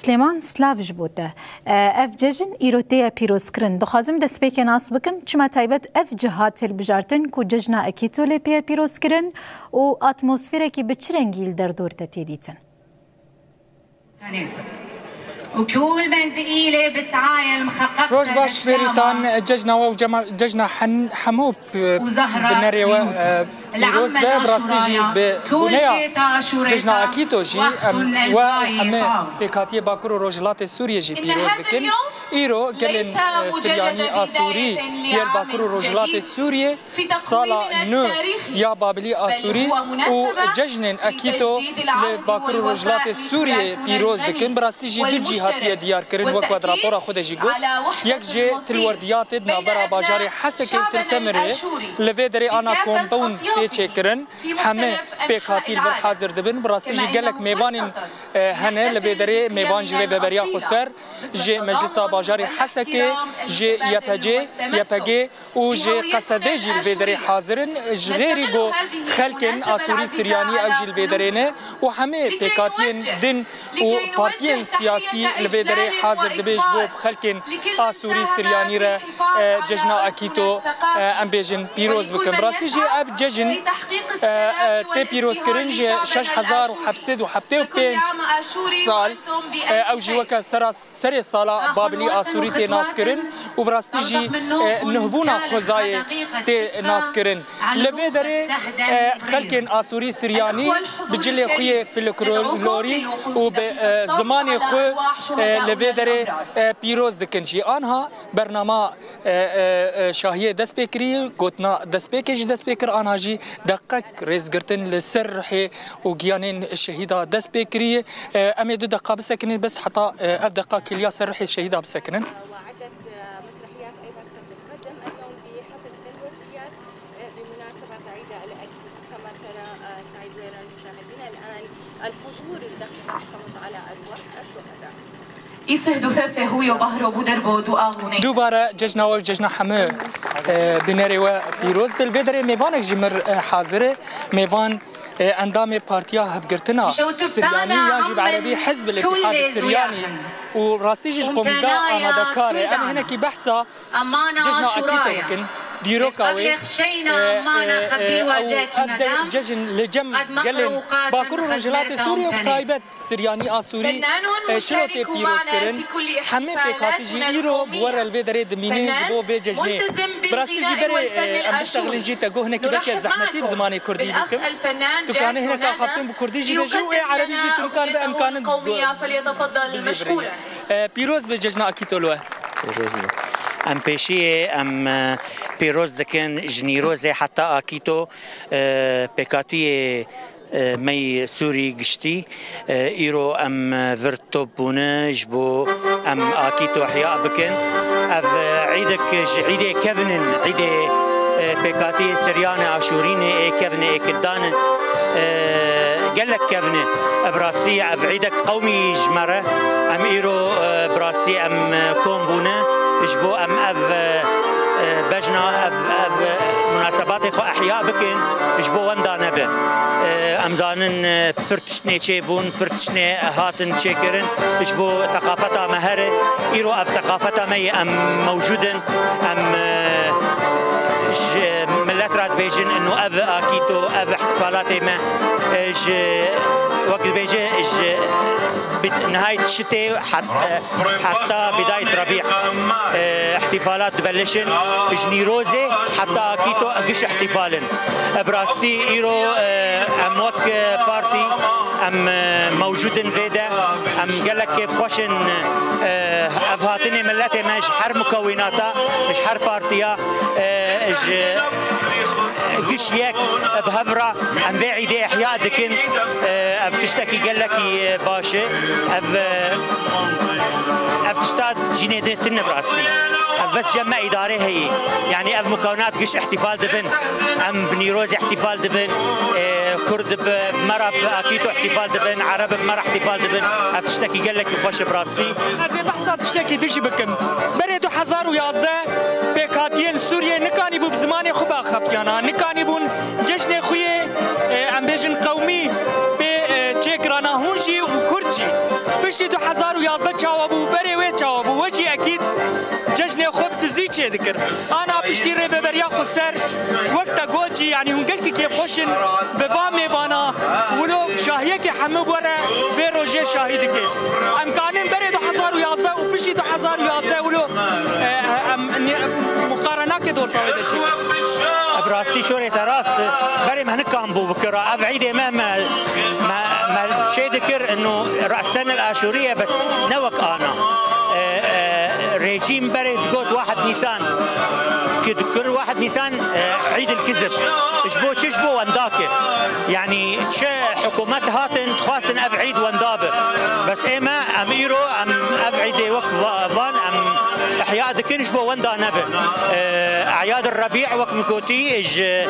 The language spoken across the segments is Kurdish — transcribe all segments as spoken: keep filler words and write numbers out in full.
Silêman, silav ji bo te. E, ev cejn îro tê ye pîrozkirin. Dixwazim destpêkê nas bikim, çima taybet ev cih hat hilbijartin ku cejna Akîto lê pê ye pîrozkirin û atmosferekî bi çi rengî li derdor te tê dîtin? Roj baş, bêrîtan, cejna we û cema-, cejna hen-, hemû bi, bi nerê we, e, pîroz be. Bi rastî jî bi boneya cejna Akîto jî em we û hemî pêkhatiyê Bakur û Rojhilatê Sûriyê jî pîroz dikin. Îro gelên, e, Siryanî a Sûrî yê li Bakur û Rojhilatê Sûriyê sala nû ya Babilî a Sûrî û cejnên Akîto li Bakur û Rojhilatê Sûriyê pîroz dikin. Bi rastî jî du cîhatî ye diyar kirin, wek we di rapora xwe de jî got. Yek jê Tilwerdiyatê di navbera bajarê Hesekê û Til Temirê li vê derê ana kombûn tê çêkirin. Hemî pêkhatî li vir hazir dibin. Bi rastî jî gelek mêvanên, e, hene li vê derê, mêvan ji rêveberiya xweser, ji Meclisa Bajarê Hesekê, ji Y P C, Y P G û ji Qesedê jî li vê derê hazir in. Ji xêrî ku xelkên Asûrî Siryanî ew jî li vê derê ne û hemê pêkhatiyên din û partiyên siyasî li vê derê hazir dibe ji bo bi xelkên Asûrî Siryanî re, e, cejna Akîto, e, em bêjin pîroz bikin. Bi rastî jî ev cejn, e, e, tê pîrozkirin ji şeş hezar û heft sed û heftê û pênc sal, e, ew jî weke sera-, serê sala Babilî Asûrî tê naskirin û bi rastî jî, e, nuhbûna xwezayê tê naskirin. Li vê derê, e, xelkên Asûrî Siryanî bi cilê xwe yê folklorî û bi, e, zimanê xwe, e, li vê derê, e, pîroz dikin jî. Anha bernama, e, e, e, şahiyê dest pê kirî, gotina destpêkê jî dest pê kir, anha jî deqek rêzgirtin li ser ruhê û giyanên şehîda dest pê kirî. E, em ê du deqa bisekinin, bes heta, e, ev deqa kiliya ser ruhê şehîda bisekinin. وعدة مسرحيات أيضًا ستتقدم اليوم بحفل التلورديات بمناسبة عيد الأكيد. كما ترى، آه، سعيد ويران مشاهدينا الآن الحضور الدقيق المستمر على أرواح الشهداء. Îsih du thefê hûyo bahro bû derbo du ağûnê. Dubare cejna we û cejna hemû, e, binerê we pîroz be. Li vê derê mêvanek jî mir, e, hazir e. Mêvan, e, endamê Partiya Hevgirtina Siryanî, yan jî bi erebî Hizb el-Îtihad Siryanî û rastî jî ji komîda amadekar e. Em hinekî behsa cejna Akîto bikin. Dîroka wê, e, e, e, ew, ev de cejn li cem gelên Bakur û Rojhilatê Sûriyê û bi taybet Siryanî Asûrî, e, çilo tê pîrozkirin. Hemê pêkhatî jî îro bi we re li vê derê dimînin ji bo vê cejnê. Bi rastî jî berê, e, em biştexilin jî te got hinekî belkî zehmetî bi zimanê kurdî bikim. Tu kanî hineka xaftin bi kurdî jî bêjî û ê erebî jî tu nikarin bi em kanin bizîvirî. E, pîroz be cejna Akîto li we. Pîroz be. Em pêşiyê em, e, pîroz dikin ji Nîrozê heta Akîto, e, pêkhatiyê, e, me yê Sûrî giştî. E, îro em, e, vir top bûne ji bo em Akîto ihya bikin. Ev, e, îdek ji îdê kevn in, îdê, e, pêkhatiyê Siryanê, Aşûrînê, ê kevn e, ê kildan e. E, gelek kevn e. Bi rastî ev îdek qewmî ji me re. Em îro, e, bi rastî em, e, kom bûne ji bo em ev, e, e, bejna, ev, ev munasebatê xwe ihya bikin, ji bo wenda nebe. E, em zanin, e, pir tiştnê çêbûn, pir tiştnê hatin çêkirin, ji bo teqafeta me here. Îro ev teqafeta me ye, em mewcûd in, em, e, ji milet re dibêjin, ino ev Akîto, ev ihtifalatê me, e, ji, wek dibêje, ji bid-, nihayet şitê het-, e, heta bidayet Rebî, e, ihtifalat dibelişin. Ji Nîrozê heta Akîto giş ihtifal in. E, bi rastî îro, e, em wek, e, partî em, e, mewcûd in vê de. Em gelek kêfxweş in, e, ev hatinê miletê me ji her mukewînata, ji her partiya, e, ji giş yek bi hev re em vê îdê ihya dikin. E, ev tiştekî gelekî, e, baş e. Ev, e, ev tişta cînê dê tune bi rastî. Ev bes cem me îdare heye. Yanî ev mukewinat giş ihtifal dibin. Em bi Nîrozê ihtifal dibin. E, Kurd bi me re bi Akîto ihtifal dibin. Ereb bi me re ihtifal dibin. Ev tiştekî gelekî xweş e bi rastî. Ez ê behsa tiştekî din jî bikim. Berê du hezar û yazdeh pêkhatiyên Sûriyê nikanîbû bi zimanê xwe biaxifiyana. Nikanîbûn cejnê xwe yê, e, em bêjin qewmî pê, e, çêkirana. Hûn Jî û Kurd jî. Piştî du hezar û yazdeh çawa bû, berê wê çawa bû, we jî ekîd cejnê xwe bi tizî çêdikir. Ana piştî rêveberiya xweser, wek te got jî, yanî hûn gelkî kêfxweş in bi va mêvana, wilo şahiyekê hemû were vê rojê şahî dike. Em kanin berê du hezar û yazdeh û piştî du hezar û yazdeh wilo, e, em, muqarenakê di orta wê de çêkir. Bi rastî şorê te rast e. Berê me nikan bû bikira. Ev îdê me, me, me, me şey dikir, inu Re'sen el Aşûrî ye, bes ne wek ana. E, e, rejîm berê digot wahid Nîsan. Ki dikir wahid Nîsan, e, Îd el Kizib. Ji bo çi? Ji bo wendakê. Yanî çi hikûmet hatin, dixwastin ev îd wenda bi. Bes ê me, em îro, em ev îdê wek va-, van, em ihya dikin ji bo wenda nebe. E, Eyad el Rebî, wek min gotî, ji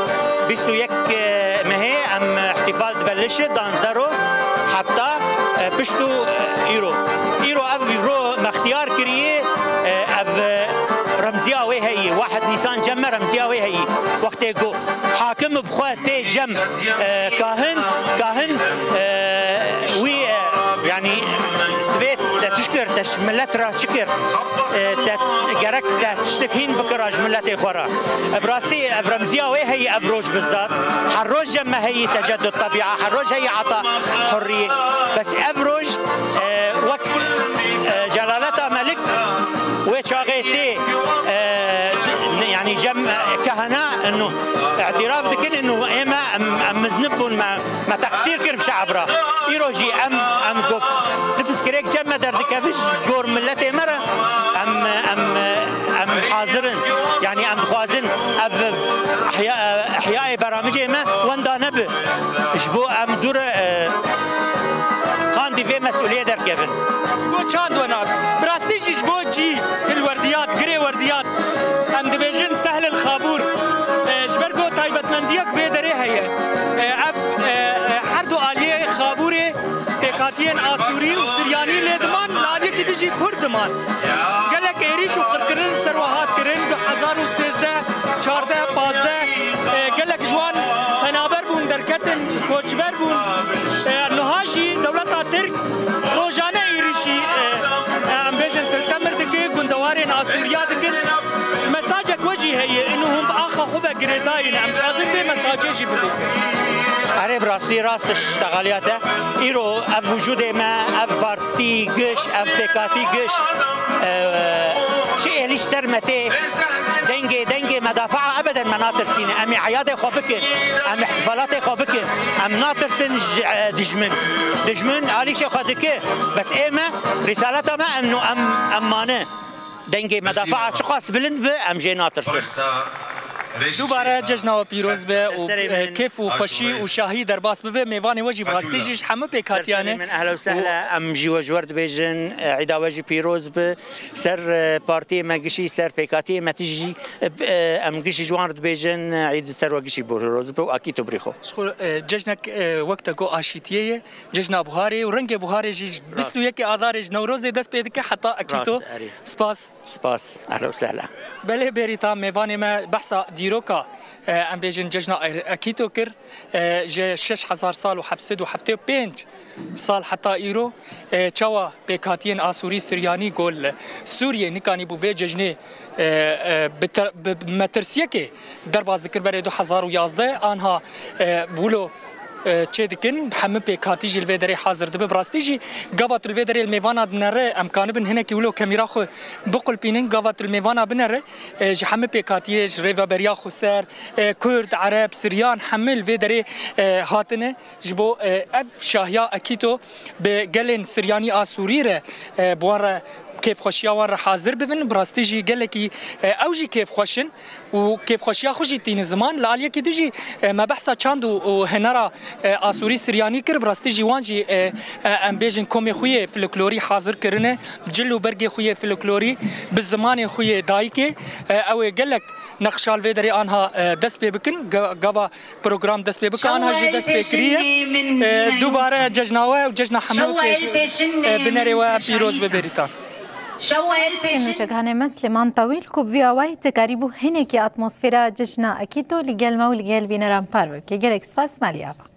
bîst û yek mehê em îhtîfal dibe li şi dan dero heta, e, pişt û, e, îro. Îro ev ro me ixtiyar kiriye, e, ev, e, remziya wê heyî. Wahid Nîsan cem me remziya wê heyî. Wextê ku hakim bi xwe tê cem, e, kahin, kahin, e, wî, e, yanî divê te çi kir, te ji milet re çi kir? E, te gerek te tiştek hîn bikira ji miletê xwe re. E, bi rastî ev remziya wê heyî ev roj bizat. Her roj cem me heyî teceddud tebîa, her roj heyî ata hurriyê. Bes ev roj, e, wek, e, Celaleta Melik wê çaxê tê, e, yanî cem, e, kehena, inu îtiraf dikin, inu ê me, em, em miznib bûn, me, me teqsîr kir bi şe'b re. Îro jî em, em ku ti piskirêk cem me derdikeve ji gor miletê me re, em, em, em hazir in. Yanî em dixwazin ev ihya-, ihyayê beramicê me wenda nebe. Ji bo em dû re, e, qandî vê mesûliyê derkevin. Ji bo çand wenda, bi rastî jî ji bo cî hilwerdiyat, girê werdiyat, em dibêjin Sehl el Xabûr. E, ji ber ku taybetmendiyek vê derê heye. E, ev, e, e, her du aliyê Xabûrê pêkhatiyên Asûrî û Siryanî lê diman, li aliyekî din jî Kurd diman. Gelek êrîş û qirkirin ser we hat kirin, du hezar û sêzdeh, çardeh, pazdeh, e, gelek ji wan penaber bûn, derketin, koçber bûn. E, niha jî dewleta Tirk rojane êrîşî, e, e, em bêjin Til Temir dike, gundewarên Asûriya dikin. Mesajek we jî heye, inu hûn bi axa xwe ve girêdayî ne. Em dixwazin vê mesajê jî bidin. Erê, bi rastî rast e, ştexaliya te. Îro ev wicûdê me, ev partî giş, ev pêkhatî giş, e, çi êlî ji ser me tê, dengê, dengê medafaa ebeden me natirsîne. Em ê eyadê xwe bikin, em îhtifalatê xwe bikin. Em natirsin ji, e, dijmin. Dijmin alîşê xwe dike. Bes ê me, rîsaleta me em, em, em mane. Dengê medafaa çiqas bilind be, em jê natirsin. Dubare cejna we pîroz be û, e, kêf û xweşî û şahî derbas bibe. Mêvanê we jî bi rastî jî ji hemû pêk hatiyane. Min ehla û sehla, em jî we ji we re dibêjin, e, îda we jî pîroz be. Ser, e, partiyê me gişî, ser pêkhatiyê me tijî, e, em gişî ji wan re dibêjin, e, îd ser we gişî pîroz be û akî tu birî xwe. Ji xwe, e, cejnek, e, wek te got aşîtiyê ye. Cejna Buharê û rengê Buharê jî ji bîst û yekê Adarê ji Newrozê dest pê dike heta Ekîto. Rast, erê. Spas. Spas. Ehla û sehla. Belê Bêrîtan, mêvanê me behsa dîroka, e, em bêjin cejna Ekîto kir, e, ji şeş hezar sal û heft sed û heftê û pênc sal heta îro, e, çawa pêkhatiyên Asûrî Siryanî gol Sûriyê nikanî bû vê cejnê, e, e, bi te-, bi, bi metirsiyekê derbas dikir berê du hezar û yazdeh, anha, e, wilo, e, çê dikin, hemû pêkhatî jî li vê derê hazir dibe. Bi rastî jî gava tu li vê derê li mêvana dinere, em kanibin hinekî wilo kemîra xwe biqulpînin, gava tu li mêvana binere, e, ji hemû pêkhatiyê, ji rêveberiya xweser, e, Kurd, Ereb, Siryan, hemû li vê derê, e, hatine. Ji bo, e, ev şahiya Ekîto bi gelên Siryanî Asûrî re, e, bi wan re kêfxweşiya wan re hazir bibin. Bi rastî jî gelekî, e, ew jî kêfxweş in û kêfxweşiya xwe jî tînin ziman. Li aliyekî din jî, e, me behsa çand û, û hunera, e, Asûrî Siryanî kir. Bi rastî jî wan jî, e, e, em bêjin komê xwe yê folklorî hazir kirine. Cil û bergê xwe yê folklorî bi zimanê xwe yê dayikê, e, ew ê gelek nexşa li vê derê anha, e, dest pê bikin. Ga-, gava program dest pê bike, anha jî dest pê kiriye. E, dubare cejna we û cejna hemû, e, binerê we pîroz be Bêrîtan. Nûçe gihanê me Silêman Tawîl ku bi vî awayî te karîbû hinekî atmosfera cejna Ekîto li gel me û li gel bîneran parve bike. Gelek spas, malî ava.